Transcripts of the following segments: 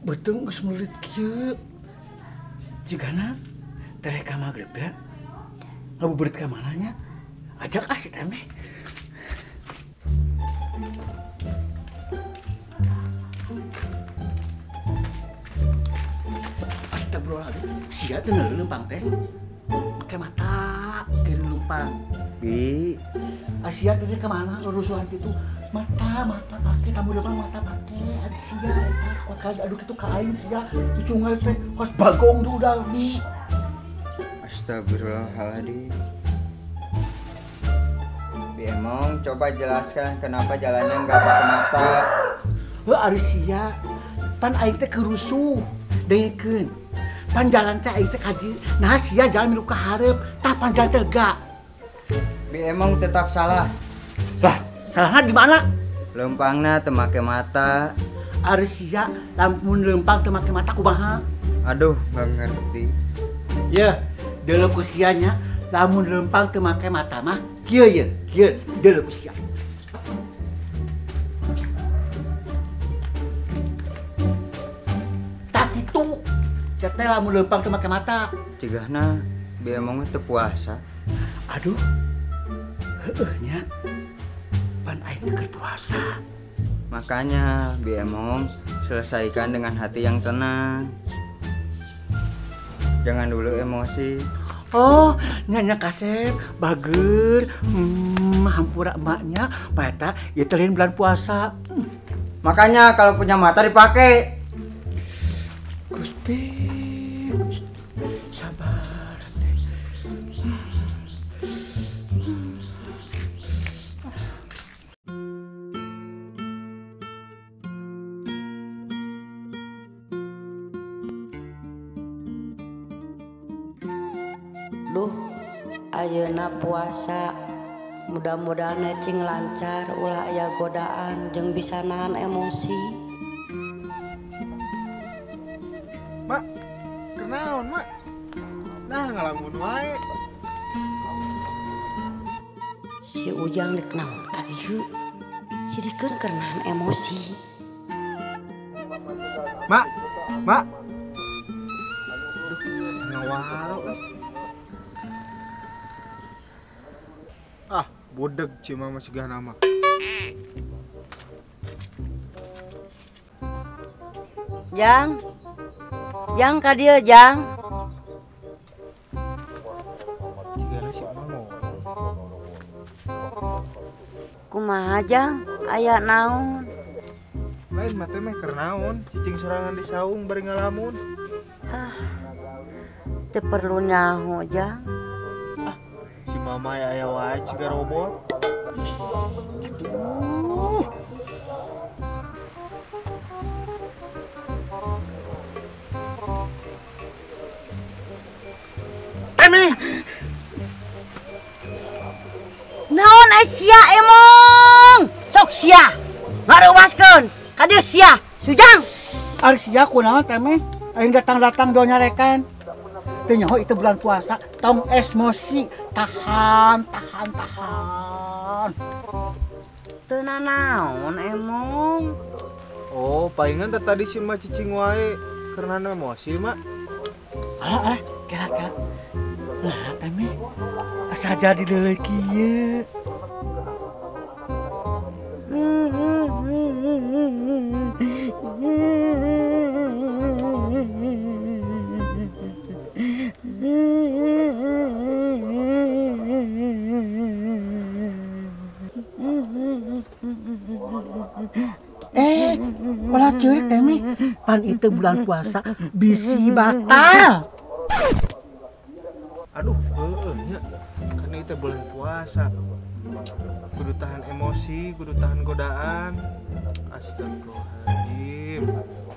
Beuteung geus meulit kieu. Jigana tereh ka magrib ya. Ngabuburit ka mana nya? Ajak ah si Temeh. Astagfirullahaladzim, sia teh leumpang teh. Make mata ge leumpang. Bi, Asia teh ka mana rusuhan kitu? Mata pake tamu leumpang mata pake. Ari sia eta kuat kali aduh kitu ka aing sia. Cucungal teh kos bagong dudah bi. Astagfirullahaladzim. Bi Emong, coba jelaskan kenapa jalannya nggak pakai mata. Heuh ari sia, pan aing teh kerusuh. Dengekeun. Pan jalan teh aing teh ka dieu. Nah sia jalan milu ka hareup, tah pan jalan teh lega. Bi Emong tetap salah. Lah, salahna di mana? Leumpangna teu make mata. Ari sia lamun leumpang teu make mata kumaha? Aduh, nggak ngerti. Yeuh, deuleu ku sia nya lamun leumpang teu make mata mah kieu ye, kieu deuleu ku sia. Tah kitu. Sia teh lamun leumpang teu make mata. Cigahna Bi Emong teu puasa. Aduh. Heueuh nya. Pan aing teh keur puasa. Makanya Bi Emong selesaikan dengan hati yang tenang. Jangan dulu emosi. Oh, nya kasep, bager, hampura emaknya, pata, ya telin bulan puasa. Makanya kalau punya mata dipakai. Gusti, Gusti, sabar teh. Duh, ayeuna puasa. Mudah-mudahan cing lancar, ulah aya godaan jeung bisa nahan emosi. Mak, kenaon, Mak? Nah, ngalamun wae. Si Ujang dek naon ka dieu? Sidikeun keur nahan emosi. Mak, Mak. Duh, ngawaro euy. Ah, bodeg cuma mah cegah nama. Jang. Jang ka dieu, Jang. Cigana si Mamo. Kumaha, Jang? Aya naon? Lain mah teh meh keur naon, cicing sorangan di saung bari ngalamun. Ah. Teu perlu nyaho, Jang. Si mama ya aya wae ciga robot. Aduh. Emeh. Naon ai sia Emong? Sok sia. Ngareuwaskeun ka dieu sia, Sujang. Ari sia kunaon teh meh? Aing datang-datang do nyarekan. Teu nyaho itu bulan puasa, tong emosi, tahan, tahan, tahan. Teu nanaon Emong. Oh, palingan teh tadi si mah cicing wae karena emosi, Mak. Alah, alah, kela, kela. Lah, teh meh asa jadi leuleui kieu. Ulah ceurik teh meh. Pan itu bulan puasa bisi batal. Aduh, heueuh nya. Kan itu bulan puasa. Kudu tahan emosi, kudu tahan godaan. Astagfirullahaladzim.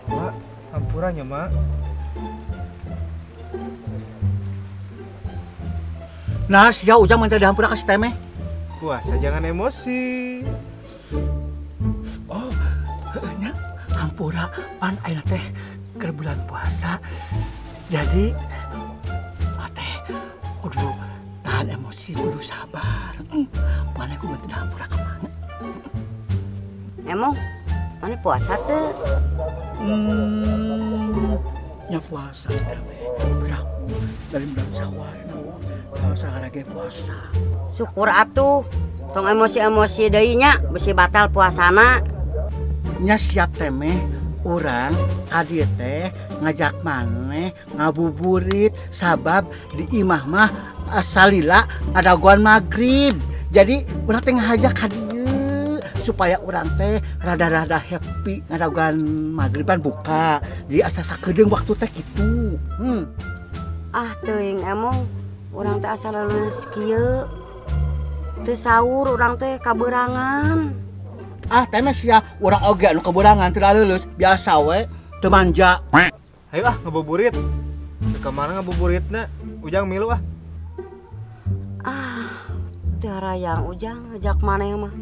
Mak, hampura nya, Mak. Nah, sia Ujang minta dihampura ka si Temeh. Puasa jangan emosi. Oh, heueuh nya. Hampura pan ayeuna teh keur bulan puasa. Jadi teh kudu tahan emosi, kudu sabar. Mana kudu minta dihampura ka mana? Emong, mana puasa teu? Nya puasa teh piraku dari bulan Syawal naon sagala ge puasa. Syukur atuh tong emosi-emosi deui nya bisi batal puasana. Nya siap teh meh urang ka dieu teh ngajak maneh ngabuburit sabab di imah mah salila adagoan magrib. Jadi urang teh ngajak ka dieu supaya urang teh rada-rada happy ngadagoan magriban buka. Jadi asa sakedeung waktu teh kitu. Ah teuing emong urang teh asa leuleus kieu. Teu sahur urang teh kaberangan. Ah teh mah sia urang oge anu kaberangan teu leuleus biasa we teu manja. Ayo ah ngabuburit. Teu ka mana ngabuburitna? Ujang milu ah. Ah, teu harayang Ujang ngajak maneh mah.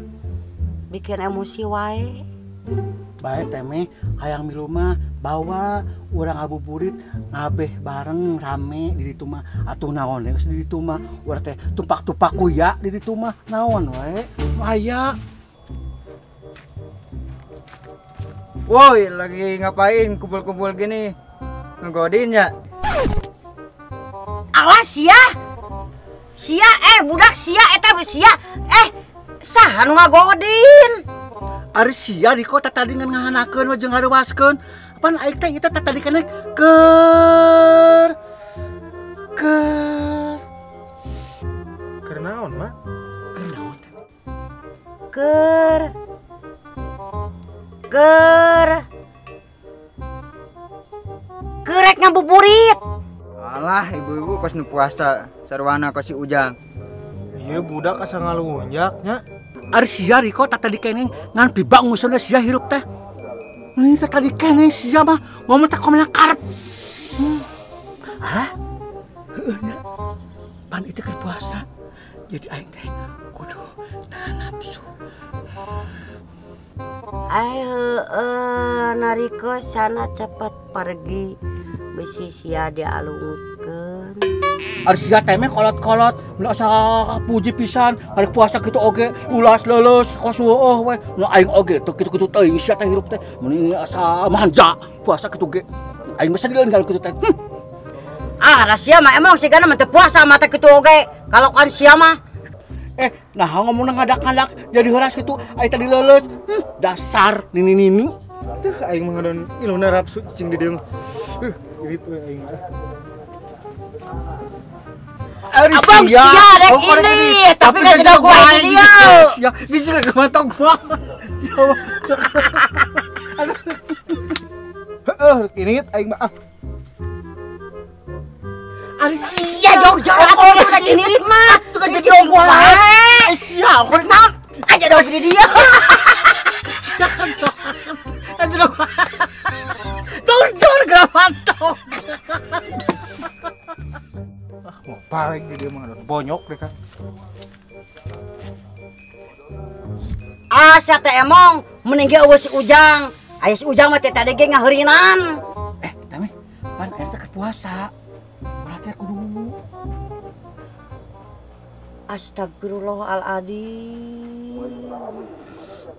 Bikin emosi wae. Bae teh meh hayang milu mah bawa urang ngabuburit ngabeh bareng rame di ditu mah atuh naon we geus di ditu mah urang teh tumpak-tumpak kuya di ditu mah naon we nu aya. Woi, lagi ngapain kumpul-kumpul gini? Ngegodin ya? Alah sia. Sia budak sia eta sia saha nu ngagodin? Ari sia di kota tadi ngan ngahanakeun we jeung ngareuwaskeun. Pan aing teh ieu teh tadi kana keur keur keur naon, Mak? Keur naon teh? Keur keur kerek ngabuburit. Alah, ibu-ibu kos nu puasa, sarwana kos si Ujang. Iya budak asa ngalunjak nya. Ari sia Riko tadi keneh ngan piba nguseuneun sia hirup teh. Ini teh tadi keneh sia mah ngomong teh komena karep. Alah, heueuh nya. Pan itu keur puasa. Jadi aing teh kudu nahan nafsu. Ai heueuh nariko sana cepat pergi bisi sia dialungkeun. Ari sia teh meh kolot-kolot, mun asa puji pisan, ari puasa kitu oge ulas leuleus kos heueuh we. Nu aing oge teu kitu-kitu teuing sia teh hirup teh. Mun asa manja puasa kitu ge. Aing mah sedieun kalau kitu teh. Ah, da sia mah emang sigana mah teu puasa mah teh kitu oge. Kalau kan sia mah nah ngomongna ngadak-ngadak jadi heuras kitu, aing tadi leuleus. Dasar nini-nini. Duh, aing mah ngadon iluna rapsu cicing di dieu mah. Irit we aing mah. Abang sia dek ini, tapi nggak jadi gua ini dia. Sia, ini juga mata gua. Heeh, ini aing mah. Ari sia jog-jog atuh udah ini mah. Tuh kan jadi gua. Sia, aku naon aja dong di dia. Aja dong. Jor gramantong. Ah, mau balik dia mah bonyok deh kan. Ah, sia teh emong mending ge eueuh si Ujang. Aya si Ujang mah teh tadi ge ngaheurinan. Teh pan eta keur puasa. Berarti kudu. Astagfirullahaladzim.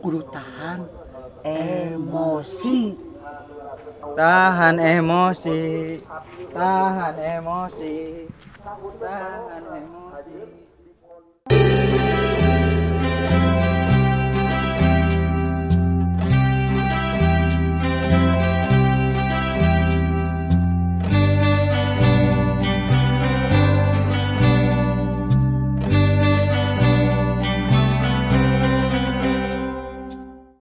Kudu tahan emosi. Tahan emosi. Tahan emosi. Tahan emosi.